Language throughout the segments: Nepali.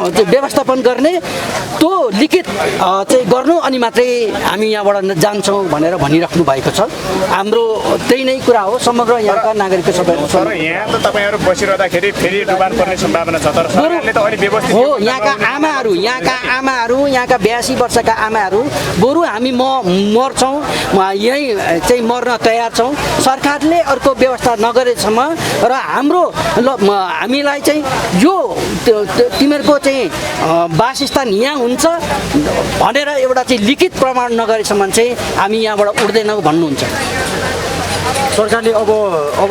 व्यवस्थापन गर्ने त्यो लिखित चाहिँ गर्नु अनि मात्रै हामी यहाँबाट जान्छौँ भनेर भनिराख्नु भएको छ। हाम्रो त्यही नै कुरा हो समग्र यहाँका नागरिकको सबै। तर यहाँ त तपाईँहरू बसिरहँदाखेरि फेरि डुबान पर्ने सम्भावना छ, तर सरकारले त अलि व्यवस्थित हो। यहाँका आमाहरू, यहाँका 82 वर्षका आमाहरू बरु हामी मर्छौँ, यहीँ चाहिँ मर्न तयार छौँ, सरकारले अर्को व्यवस्था नगरेसम्म र हाम्रो हामीलाई चाहिँ यो तिमीहरूको चाहिँ वासस्थान यहाँ हुन्छ भनेर एउटा चाहिँ लिखित प्रमाण नगरेसम्म चाहिँ हामी यहाँबाट उड्दैनौँ भन्नुहुन्छ। सरकारले अब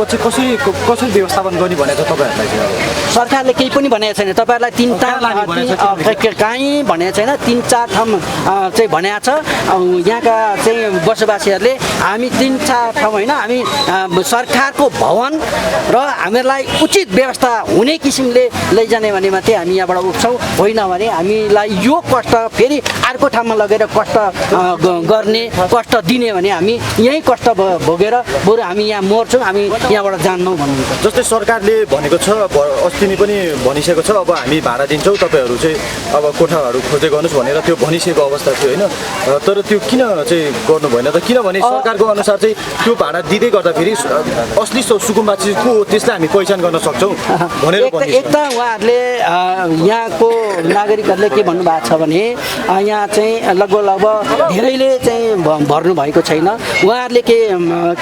चाहिँ कसरी व्यवस्थापन गर्ने भनेको छ तपाईँहरूलाई चाहिँ? सरकारले केही पनि भनेको छैन। तपाईँहरूलाई कहीँ भनेको छैन, 3-4 ठाउँ चाहिँ भनेको छ। यहाँका चाहिँ बसोबासीहरूले हामी 3-4 ठाउँ होइन, हामी सरकारको भवन र हामीहरूलाई उचित व्यवस्था हुने किसिमले लैजाने भने मात्रै हामी यहाँबाट उठ्छौँ, होइन भने हामीलाई यो कष्ट फेरि अर्को ठाउँमा लगेर कष्ट गर्ने, कष्ट दिने भने हामी यहीँ कष्ट भोगेर बरु हामी यहाँ मर्छौँ, हामी यहाँबाट जान्नौँ भन्नुहुन्छ। जस्तै सरकारले भनेको छ, अस्ति नै पनि भनिसकेको छ, अब हामी भाडा दिन्छौँ, तपाईँहरू चाहिँ अब कोठाहरू खोज्दै गर्नुहोस् भनेर त्यो भनिसकेको अवस्था थियो होइन। तर त्यो किन चाहिँ गर्नु भएन त? किनभने सरकारको अनुसार चाहिँ त्यो भाडा दिँदै गर्दाखेरि असली सुकुम्बासी को हो त्यसलाई हामी पहिचान गर्न सक्छौँ भनेर एक त उहाँहरूले यहाँको नागरिकहरूले के भन्नुभएको छ भने यहाँ चाहिँ लगभग धेरैले चाहिँ भर्नु भएको छैन। उहाँहरूले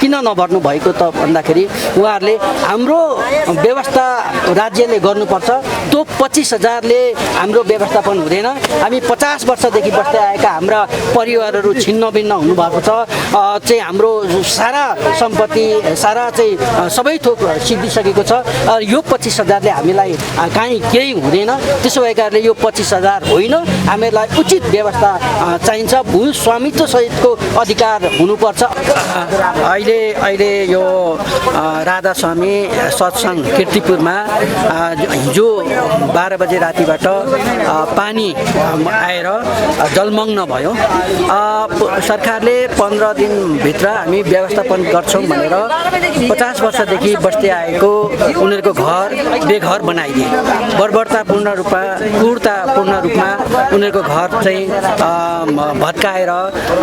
किन नभर्नु भएको त भन्दाखेरि उहाँहरूले हाम्रो व्यवस्था राज्यले गर्नुपर्छ, त्यो 25,000ले हाम्रो व्यवस्थापन हुँदैन। हामी 50 वर्षदेखि बस्दै आएका हाम्रा परिवारहरू छिन्न भिन्न हुनुभएको छ, चाहिँ हाम्रो सारा सम्पत्ति सारा चाहिँ सबै थोक सिद्धिसकेको छ। यो 25,000ले हामीलाई काहीँ केही हुँदैन। त्यसो भएकाले यो 25,000 होइन, हामीलाई उचित व्यवस्था चाहिन्छ, भू स्वामित्व सहितको अधिकार हुनुपर्छ। अहिले यो राधा स्वामी सत्सङ्ग कीर्तिपुरमा हिजो 12 बजे रातिबाट पानी आएर जलमग्न भयो। सरकारले 15 दिनभित्र हामी व्यवस्थापन गर्छौँ भनेर 50 वर्षदेखि बस्दै आएको उनीहरूको घर बेघर बनाइदिए। बर्बरतापूर्ण रूपमा क्रूरतापूर्ण रूपमा उनीहरूको घर चाहिँ भत्काएर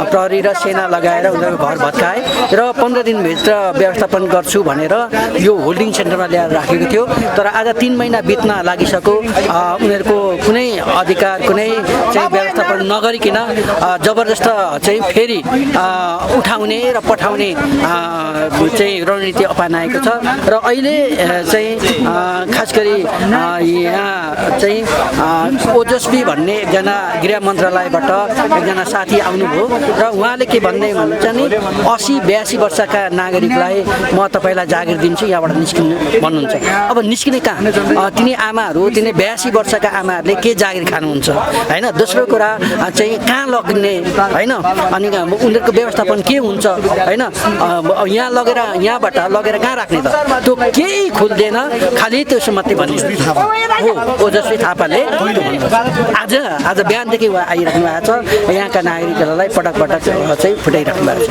प्रहरी र सेना लगाएर उनीहरूको घर भत्काए र 15 दिनभित्र व्यवस्थापन गर्छु भनेर यो होल्डिङ सेन्टरमा ल्याएर राखेको थियो। तर आज 3 महिना बित्न लागिसक्यो, उनीहरूको कुनै अधिकार कुनै चाहिँ व्यवस्थापन नगरिकन जबरजस्त चाहिँ फेरि उठाउने र पठाउने चाहिँ रणनीति अपनाएको छ। र अहिले चाहिँ खास गरी यहाँ चाहिँ ओजस्वी भन्ने एकजना गृह मन्त्रालयबाट एकजना साथी आउनुभयो र उहाँले के भन्दै भन्नुहुन्छ नि 80-82 वर्षका नागरिकलाई म तपाईँलाई जागिर दिन्छु, यहाँबाट निस्किनु भन्नुहुन्छ। अब निस्किने कहाँ? तिनी आमाहरू, तिनी 82 वर्षका आमाहरूले के जागिर खानुहुन्छ होइन? दोस्रो कुरा चाहिँ कहाँ लग्ने होइन? अनि उनीहरूको व्यवस्थापन के हुन्छ होइन? यहाँ लगेर यहाँबाट लगेर कहाँ राख्ने त? त्यो केही खुल्दैन, खालि त्यसो मात्रै भन्ने हो। ओजस्वी थापाले आज बिहानदेखि उहाँ आइराख्नु भएको छ, यहाँका नागरिकहरूलाई पटक चाहिँ फुटाइराख्नु भएको छ।